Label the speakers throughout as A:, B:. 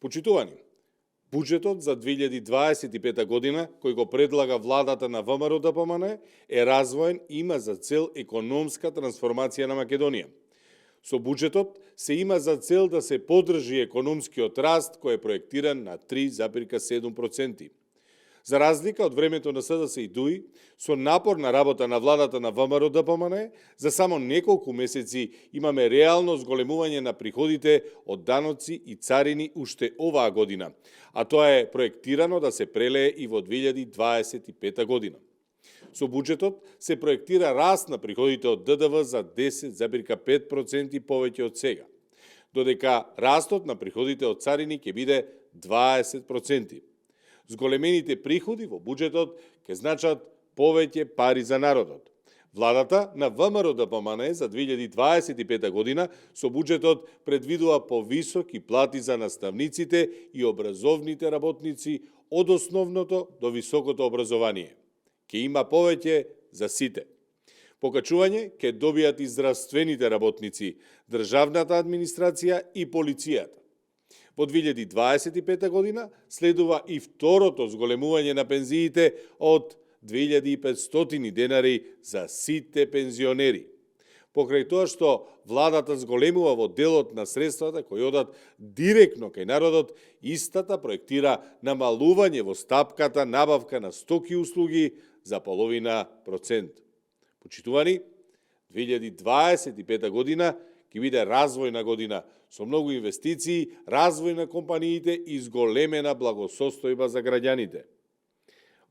A: Почитувани, буџетот за 2025 година, кој го предлага владата на ВМРО-ДПМН, е развоен и има за цел економска трансформација на Македонија. Со буџетот се има за цел да се поддржи економскиот раст кој е проектиран на 3,7%. За разлика од времето на СДС и ДУИ, со напорна работа на владата на ВМРО-ДПМН, за само неколку месеци имаме реално зголемување на приходите од даноци и царини уште оваа година, а тоа е проектирано да се прелее и во 2025 година. Со буџетот се проектира раст на приходите од ДДВ за 10,5% повеќе од сега, додека растот на приходите од царини ќе биде 20%. Зголемените приходи во буџетот ќе значат повеќе пари за народот. Владата на ВМРО-ДПМН за 2025 година со буџетот предвидува повисоки плати за наставниците и образовните работници од основното до високото образование. Ке има повеќе за сите. Покачување ќе добијат и здравствените работници, државната администрација и полицијата. Во 2025 година следува и второто зголемување на пензиите од 2500 денари за сите пензионери. Покрај тоа што владата зголемува во делот на средствата кои одат директно кај народот, истата проектира намалување во стапката набавка на стоки и услуги за половина процент. Почитувани, 2025 година ќе биде развојна година со многу инвестиции, развој на компаниите и зголемена благосостојба за граѓаните.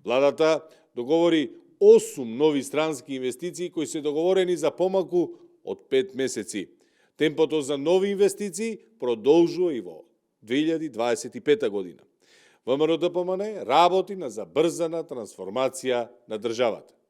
A: Владата договори 8 нови странски инвестиции кои се договорени за помалку од 5 месеци. Темпото за нови инвестиции продолжува и во 2025 година. ВМРО-ДПМН работи на забрзана трансформација на државата.